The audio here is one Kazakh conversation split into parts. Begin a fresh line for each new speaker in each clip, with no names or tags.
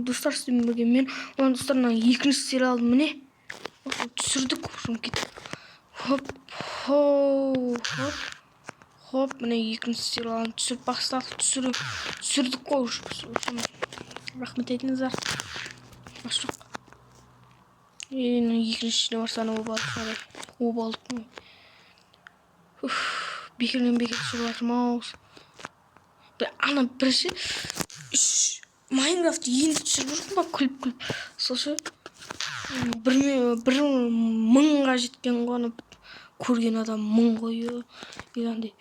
Достар, сіздермен бірге мен, Ұлан. Достар, мына екінші сериалды, міне, түсірдік. В общем, кеттік. Хоп, хоп, хоп, міне, екінші сериалын түсіріп бастадық, түсірдік қой уже. В общем, рахмет айтыңыздар. Бас жоқ. Енді екіншісіне барса, анау бар шығар, обалдық. Уф, бекерден бекер түсіріп жатырмын ау. Ана бірінші үш Майнкрафт енді түсіріп жүрмін ба, күліп күліп, сол ше, 1000-ға жеткен ғой. Ана көрген адам мың ғой. Или андай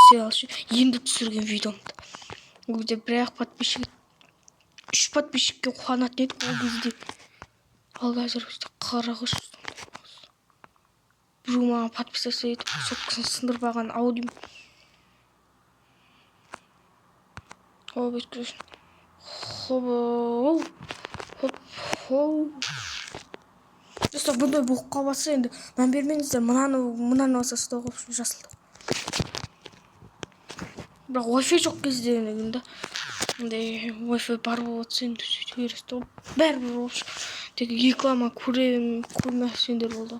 сериал ше, енді түсірген видеомды. Ол кезде бір ақ подписчик, үш подписчикке қуанатын едік ол кезде. Ал қазір 43. Біреу маған подписаться етіп, соткасын сындырып алған ау деймін. Хоп, өткізесің. Хоп, хоп, хоп. Достар, бұндай боққа басса, енді мән бермеңіздер. Мынаны басасыздар ғой, в общем, жасылды. Бірақ Wi-Fi жоқ кезде енді, андай Wi-Fi бар болып жатса, енді сөйтіп бересіздер ғой бәрібір. В общем, тек реклама көрмесеңдер болды.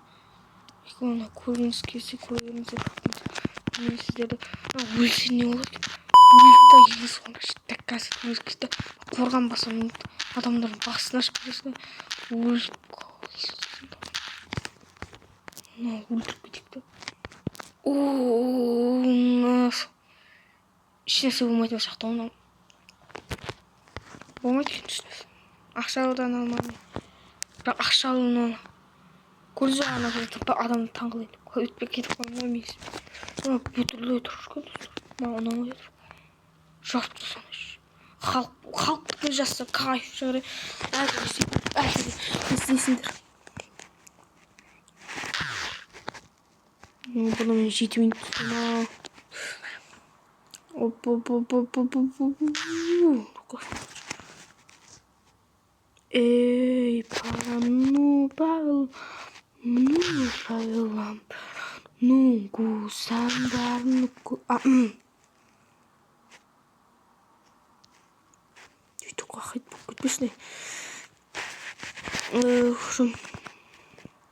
Реклама көргіңіз келсе, көре беріңіздер. Мен сіздерді өлсе не болады екен? Өлді да, ең соңында так қазір өліп кетті. Қорғанбасам, адамдардың басын ашып кетесің. Өліп, мына өлтіріп кетейік та. О, ешнәрсе болмайтын сияқты ғой мынау. Болмайды екен ешнәрсе. Ақша алудан алмадым, бірақ ақша алуынан көрдіңіз ғой. Ана адамды таңғалайды, өтпей кетіп қалдым ғой мен. Бұтырлай тұр екен, достар, маған ұнамай жатыр. Жазып тастаңдаршы. Халықтікі жазса, кайф шығар. Әзір әзір не істейсіңдер? Бұны мен 7 минут ау. Оп, оп, оп, оп, оп, оп. Эй, ну, Павел, ну, правилам, ну, гусандар, ну, а, өйтіп қақайт болып кетпесін. В общем,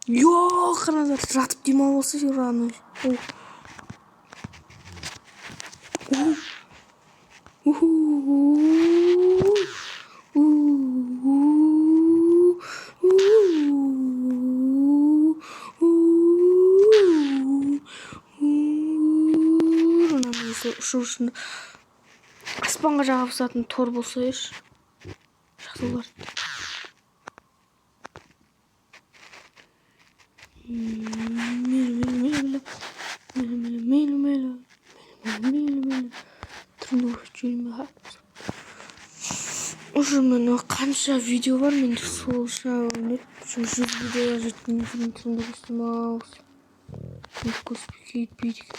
қараңыздар, жатып демалып алса ана. О, уху, у, у, у, у, у. Мына ұшу үшін аспанға жабысатын тор болса еш, жақсы болар еді. Мейлі, мейлі, мейлі, мейлі, мейлі, мейлі, мейлі, мейлі, түрімді көрсетіп жіберейін ба? Уже, міне, қанша видео бар менде, сол 100 видеоға жеткен кейін түрімді көрсетемін ау. Көрсетпей кетпейді екен.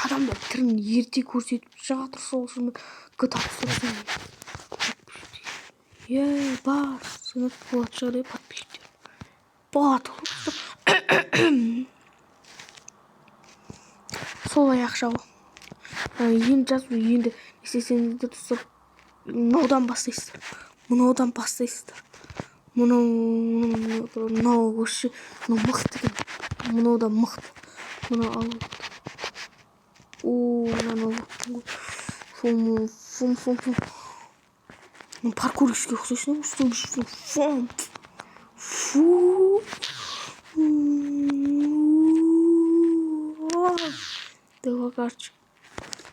Адамдар түрін ерте көрсетіп жатыр, сол үшін GTA түсірсең, е, бар сынып болатын шығар. Е, подписчиктер болады, солай ақша ғой. Енді жазып, енді не істесеңіздер, достар, мынаудан бастайсыздар, мынаудан бастайсыздар. Мынау, мынау вообще, мынау мықты екен, мынау да мықты. Мынау алу. О, мынаны алып, фум, фум, фум, фум. Паркурщикке ұқсайсың ғой. Фум, фу деп. Короче,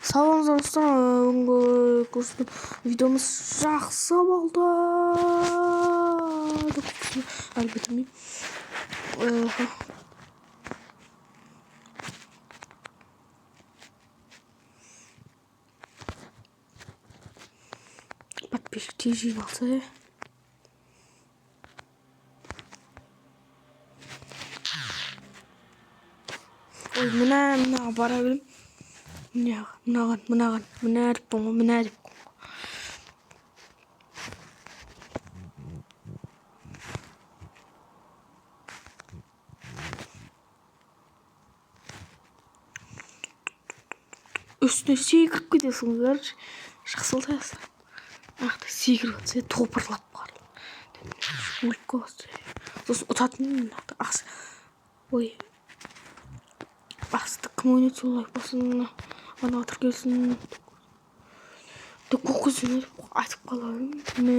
сау болыңыздар, достар. Бүгінгі көрсеткен видеомыз жақсы болды, әлі бітірмеймін. Подписчик тез жиналса, иә. Ой, мына, мынаға бара беремін. Мына, мынаған, мынаған, мына әріппін ғой, мына әріп. Үстіне секіріп кетесің. Короче, жақсы болды. Аяқта секіріп жатса, топырлап қалып өліп қаласың. Сосын ұтатын мына. Ой, асты кім ойнайды, сол лайк бассын, анаға тіркелсін деп көзін айтып қаламын. Мә,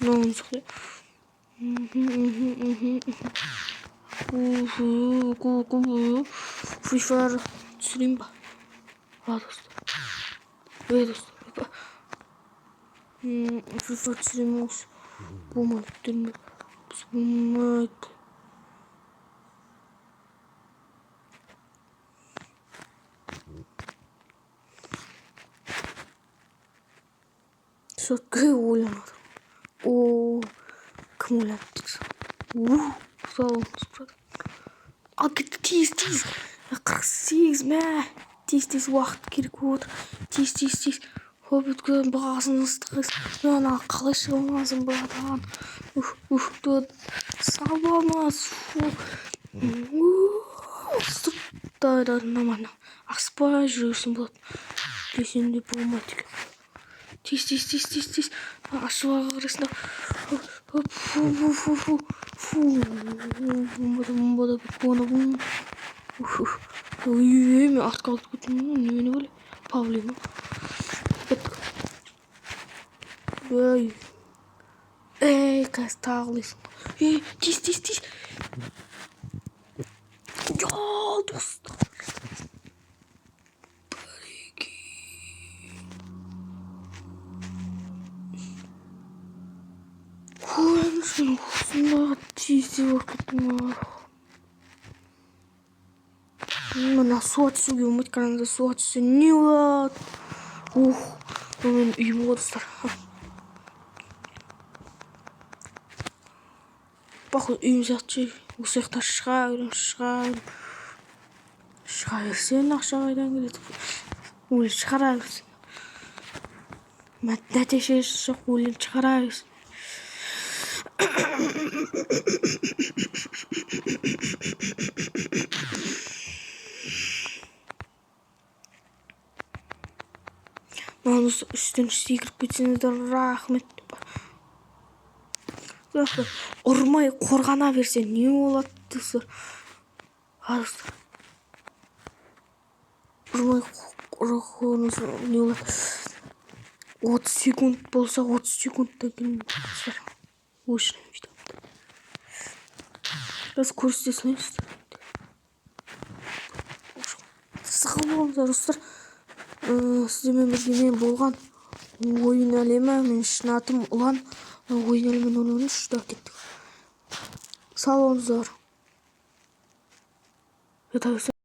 мынауын соқты. Free Fire түсірейін ба? А, достар, ей, достар, Free Fire түсірейін осы болмайды, болмайды. Сотка ойланып жатырмын. О, кім ойланып тұр? Ал кетті, тез, тез, 48. Мә, тез, тез, уақыт керек болып отыр. Тез, тез, тез. Хоп, өткіземін бағасын ыстық. Ана қалай шыға алмайсың, братан? Ух, ух, салып алмас. Да, да, нормально. Аспай жүрсің болады десем де болмайды екен. Тез, тез, тез, тез, тез, ашуға қарайсың. Хоп, фу, фу, фу, фу, фу, болмады. Ой, мен артқа қалып кеттім. Немене бөле, павлин кеттік. Ей, ей, қазір тағы құлайсың. Ей, тез, тез, тез. Я, достар, бір, екі. Ой, осындайға тез тез болып кеттім ғой. Мына суға түсуге болмайды. Қараңыздар, суға түссе не болады? Ух, мынау менің үйім ғой, достар. Походу, үйім сияқты ше. Осы жақта шыға беремін, шыға беремін. Шыға берсең, ақша қайдан келеді? Өліп шығара берсең, нәтижесі жоқ, өлең шығара берсін. Мынаны үстін секіріп кетсеңіздер, рахмет. Ұрмай қорғана берсе не болады, достар? А, достар, ұрмай қорғанса не болады? 30 секунд болса, 30 секундтан кейін, достар, өшіремін видеомды. Қазір көрсете салайын, достар. Сау болыңыздар, достар. Сіздермен бірге мен болған Ойын әлемі, мен шын атым Ұлан. Ойын әлемі 003. Да, кеттік, сау болыңыздар. Жата берсін.